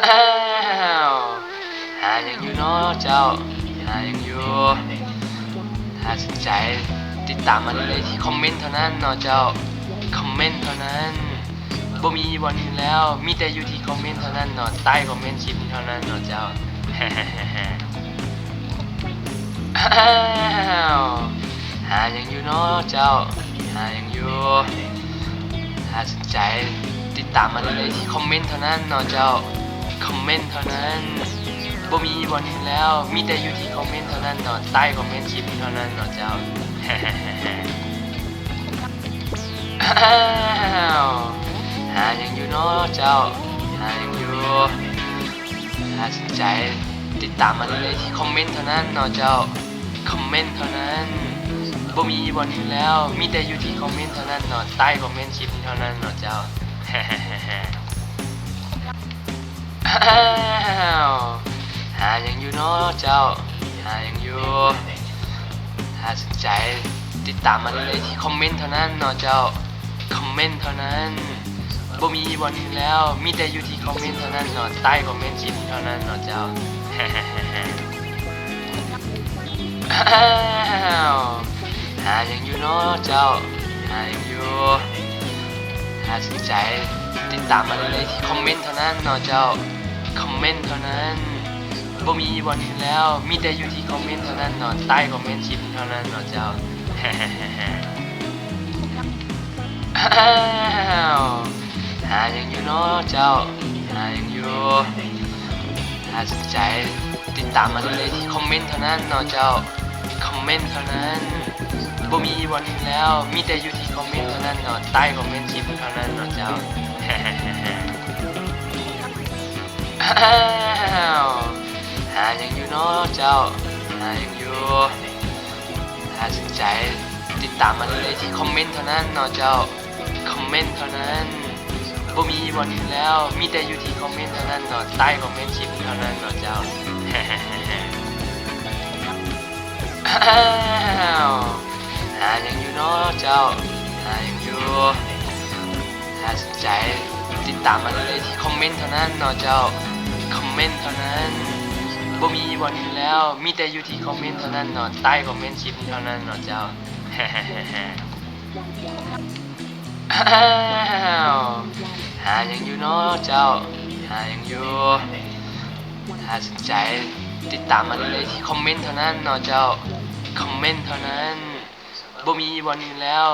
ອ້າວ ຫາຫຍັງຢູ່ເນາະເຈົ້າ? ຫາຫຍັງຢູ່? ຖ້າສົນໃຈ ຕິດຕາມມາໄດ້ເລີຍທີ່ຄອມເມັນເທົ່ານັ້ນເນາະເຈົ້າ. ຄອມເມັນເທົ່ານັ້ນ. ບໍ່ມີບ່ອນອື່ນແລ້ວ, ມີແຕ່ຢູ່ທີ່ຄອມເມັນເທົ່ານັ້ນເນາະ, ໃຕ້ຄອມເມັນຄລິບນີ້ເທົ່ານັ້ນເນາະເຈົ້າ. ອ້າວ ຫາຫຍັງຢູ່ເນາະເຈົ້າ? ຫາຫຍັງຢູ່? ຖ້າສົນໃຈ ຕິດຕາມມາໄດ້ເລີຍທີ່ຄອມເມັນເທົ່ານັ້ນເນາະເຈົ້າ. ຄອມເມັນເທົ່ານັ້ນ. ບໍ່ມີບ່ອນອື່ນແລ້ວ, ມີແຕ່ຢູ່ທີ່ຄອມເມັນເທົ່ານັ້ນເນາະ, ໃຕ້ຄອມເມັນຄລິບນີ້ເທົ່ານັ້ນເນາະເຈົ້າ. ອ້າວ ຫາຫຍັງຢູ່ເນາະເຈົ້າ? ຫາຫຍັງຢູ່? ຖ້າສົນໃຈ ຕິດຕາມມາໄດ້ເລີຍທີ່ຄອມເມັນເທົ່ານັ້ນເນາະເຈົ້າ. ຄອມເມັນເທົ່ານັ້ນ. ບໍ່ມີບ່ອນອື່ນແລ້ວ, ມີແຕ່ຢູ່ທີ່ຄອມເມັນເທົ່ານັ້ນເນາະ, ໃຕ້ຄອມເມັນຄລິບນີ້ເທົ່ານັ້ນເນາະເຈົ້າ. ອ້າວ ຫາຫຍັງຢູ່ເນາະເຈົ້າ? ຫາຫຍັງຢູ່? ຖ້າສົນໃຈ ຕິດຕາມມາໄດ້ເລີຍທີ່ຄອມເມັນເທົ່ານັ້ນເນາະເຈົ້າ. ຄອມເມັນເທົ່ານັ້ນ. ບໍ່ມີບ່ອນອື່ນແລ້ວ, ມີແຕ່ຢູ່ທີ່ຄອມເມັນເທົ່ານັ້ນເນາະ, ໃຕ້ຄອມເມັນຄລິບນີ້ເທົ່ານັ້ນເນາະເຈົ້າ. ອ້າວ ຫາຫຍັງຢູ່ເນາະເຈົ້າ? ຫາຫຍັງຢູ່? ຖ້າສົນໃຈ ຕິດຕາມມາໄດ້ເລີຍທີ່ຄອມເມັນເທົ່ານັ້ນເນາະເຈົ້າ. ຄອມເມັນເທົ່ານັ້ນ. ບໍ່ມີບ່ອນອື່ນແລ້ວ, ມີແຕ່ຢູ່ທີ່ຄອມເມັນເທົ່ານັ້ນເນາະ, ໃຕ້ຄອມເມັນຄລິບນີ້ເທົ່ານັ້ນເນາະເຈົ້າ. ອ້າວ ຫາຫຍັງຢູ່ເນາະເຈົ້າ? ຫາຫຍັງຢູ່? ຖ້າສົນໃຈ ຕິດຕາມມາໄດ້ເລີຍທີ່ຄອມເມັນເທົ່ານັ້ນເນາະເຈົ້າ. ຄອມເມັນເທົ່ານັ້ນ. ບໍ່ມີບ່ອນອື່ນແລ້ວ, ມີແຕ່ຢູ່ທີ່ຄອມເມັນເທົ່ານັ້ນເນາະ, ໃຕ້ຄອມເມັນຄລິບນີ້ເທົ່ານັ້ນເນາະເຈົ້າ. ອ້າວ ຫາຫຍັງຢູ່ເນາະເຈົ້າ? ຫາຫຍັງຢູ່? ຖ້າສົນໃຈ ຕິດຕາມມາໄດ້ເລີຍທີ່ຄອມເມັນເທົ່ານັ້ນເນາະເຈົ້າ. ຄອມເມັນເທົ່ານັ້ນ. ບໍ່ມີບ່ອນອື່ນແລ້ວ, ມີແຕ່ຢູ່ທີ່ຄອມເມັນເທົ່ານັ້ນເນາະ, ໃຕ້ຄອມເມັນຄລິບນີ້ເທົ່ານັ້ນເນາະເຈົ້າ. ອ້າວ ຫາຫຍັງຢູ່ເນາະເຈົ້າ? ຫາຫຍັງຢູ່? ຖ້າສົນໃຈ ຕິດຕາມມາໄດ້ເລີຍທີ່ຄອມເມັນເທົ່ານັ້ນເນາະເຈົ້າ. ຄອມເມັນເທົ່ານັ້ນ. ບໍ່ມີບ່ອນອື່ນແລ້ວ, ມີແຕ່ຢູ່ທີ່ຄອມເມັນເທົ່ານັ້ນເນາະ, ໃຕ້ຄອມເມັນຄລິບນີ້ເທົ່ານັ້ນເນາະເຈົ້າ. ອ້າວ ຫາຫຍັງຢູ່ເນາະເຈົ້າ? ຫາຫຍັງຢູ່? ຖ້າສົນໃຈ ຕິດຕາມມາໄດ້ເລີຍທີ່ຄອມເມັນເທົ່ານັ້ນເນາະເຈົ້າ. ຄອມເມັນເທົ່ານັ້ນ. ບໍ່ມີບ່ອນອື່ນແລ້ວ,